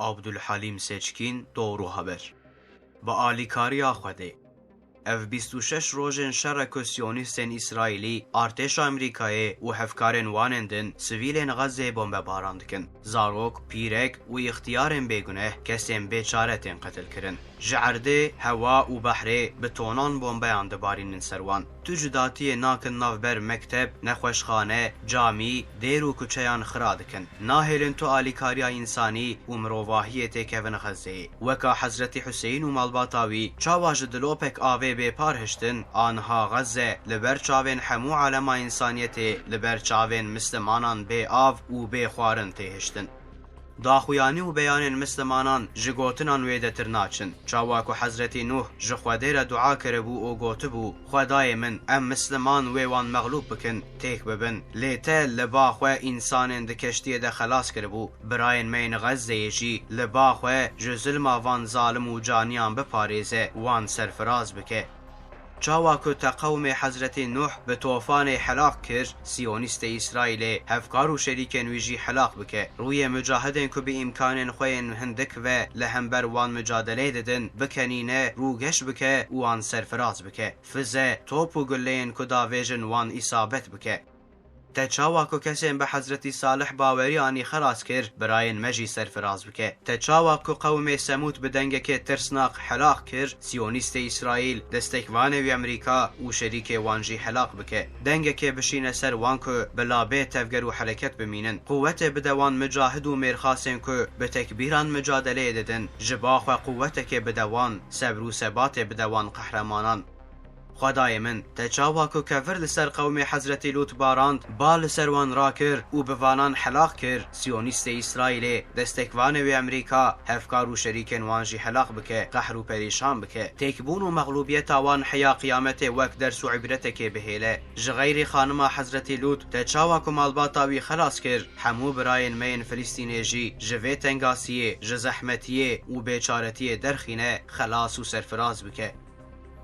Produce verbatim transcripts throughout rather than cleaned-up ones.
Abdulhalim Seçkin, Doğru Haber. Bi alîkariya Xwedê. Ev bîst û şeş rojên şer e ku Siyonîstên Îsraîlî, artêşa Amerîkayê û hevkarên wan ên din sivîlên Xezzeyê bombebaran dikin. Zarok, pîrek û îxtiyarên bêguneh, kesên bêçare tên qetilkirin. Ji erdê, hewa û behrê bi tonan bombeyan dibarînin ser wan. Tu cudatiyê nakin navber mekteb, nexweşxane, camî, dêr û kuçeyan xira dikin. Nahêlin tu alîkariya însanî û mirovahiyê têkevin Xezzeyê. Weka Hezretî Huseyîn û malbata wî çawa ji dilopek avê bêpar hiştin, aniha Xezze li ber çavên hemû alema însaniyetê, li ber çavên mislimanan bê av û bê xwarin tê hiştin. Daxuyanî û beyanên mislimanan ji gotinan wê detir naçin. Çawa ku Hezretî Nuh ji Xwedê re dua kiribû û gotibû, Xwedayê min, em misliman wê wan mexlûb bikin, têk bibin. Lê te li ba xwe însanên di keştiyê de xelas kiribû. Birayên me yên Xezzeyê jî li ba xwe ji zilma van zalim û caniyan biparêze, wan serfiraz bike. Çawa ku te qewmê Hezretî Nuh bi tofanê helaq kir, Siyonîstê Îsraîlê, hevkar û şerîkên wî jî helaq bike. Rûyê mucahidên ku bi îmkanên xwe yên hindik ve li hember wan mucadeleyê didin, bikenîne, rûgeş bike û wan serfiraz bike. Fize, top û guleyên ku davêjin wan îsabet bike. Te çawa ku kesên bi Hezretî Salih bawerî anî xelas kir, birayên me jî serfiraz bike. Te çawa ku qewmê Semûd bi dengekê tirsnaq helaq kir, Siyonîstê Îsraîl, destekvanê wî Amerîka û şerîkê wan jî helaq bike. Dengekê bişîne ser wan ku bila bê tevger û hereket bimînin. Quwetê bide wan mucahid û mêrxasên ku bi tekbîran mucadeleyê didin. Ji ba xwe quwetekê bide wan, sebr û sebatê bide wan qehremanan. Xwedayê min, te çawa ku kevir li ser qewmê Hezretî Lût barand, ba li ser wan rakir û bi vanan helaq kir, Siyonîstê Îsraîlê, destekvanê wê Amerîka, hevkar û şerîkên wan jî helaq bike, qehr û perîşan bike. Têkbûn û mexlûbiyeta wan heya qiyametê wek ders û îbretekê bihêle. Ji xeyrî xanima Hezretî Lût, te çawa ku malbata wî xelas kir, hemû birayên me yên Filistînê jî ji vê tengasiyê, ji zehmetiyê û bêçaretiyê derxîne, xelas û serfiraz bike.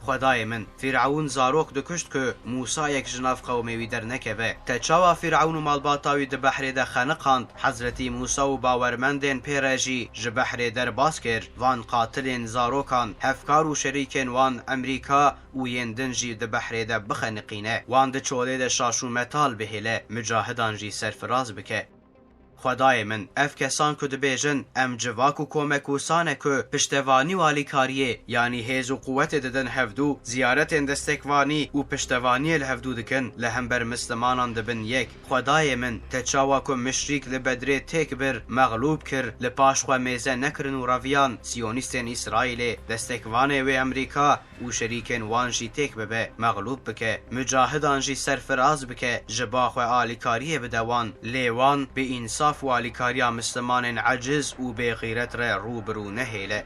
Xwedayê min, Fîrewn zarok dikuşt ku Mûsayek ji nav qewmê wî dernekeve. Te çawa Fîrewn û malbata wî di behrê de xeniqand, Hezretî Mûsa û bawermendên pê re jî ji behrê derbas kir, van qatilên zarokan, hevkar û şerîkên wan Amerîka û yên din jî di behrê de bixeniqîne, wan di çolê de şaş û metal bihêle, mucahidan jî serfiraz bike. Xwedayê min, ev kesan ku dibêjin, em civak û komek wisa ne ku piştevanî û alîkariyê, yanî hêz û quwetê didin hevdû, ziyaretên destekvanî û piştevaniyê li hevdû dikin, li hember mislimanan dibin yek. Xwedayê min, te çawa ku mişrîk li Bedrê têk bir, mexlûb kir, li paş xwe mêze nekirin û reviyan, Siyonîstên Îsraîlê, destekvanê wê Amerîka, û şerîkên wan jî têk bibe, mexlûb bike, mucahidan jî serfiraz bike, ji ba xwe alîkariyê bide wan, lê wan bi însaf û alîkariya mislimanên eciz û bêxîret re rû bi rû nehêle.